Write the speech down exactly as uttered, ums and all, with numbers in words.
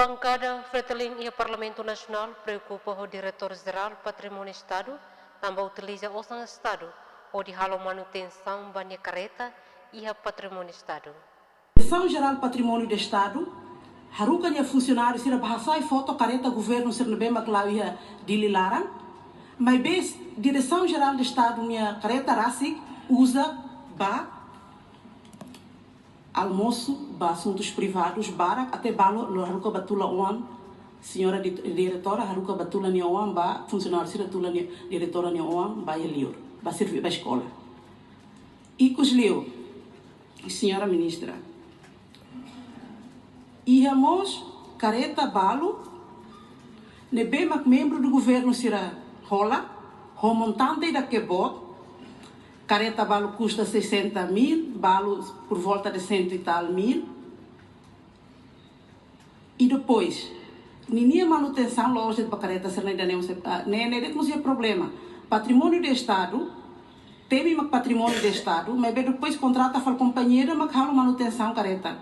Bankada Fretilin iha Parlamentu Nasionál preokupa ho Diretór Jerál Patrimóniu Estadu, tanba utiliza osan Estadu hodi halo manutensaun ba nia kareta iha patrimóniu Estadu. Diresaun Jerál Patrimóniu Estadu haruka nia funsionáriu sira bá hasai foto kareta governu sira ne'ebé mak la'o iha Dili laran, maibé Diresaun Jerál Estadu nia kareta rasik uza ba almosu, ba asuntus privadus barak, até balu la'o haruka ba tula oan, señora di-, diretora haruka ba tula nia oan, ba funsionáriu sira tula nia, diretora nia oan, ba iha liur, ba servi-, ba eskola. Ikus liu, señora ministra, iha mós kareta balu ne'ebé mak membru do governu sira hola, ho montante ida ke boot, kareta balu kusta sessenta mil, balu por volta de cento e tal mil. I depois, ninia manutensaun la'ós de'it ba kareta sira-ne'e ida-ne'e, ah, ne'e, ne'e de'it mós iha problema. Patrimóniu Estadu, temi mak patrimóniu Estadu, maibé depois kontrata fali kompañia ida mak halo manutensaun kareta.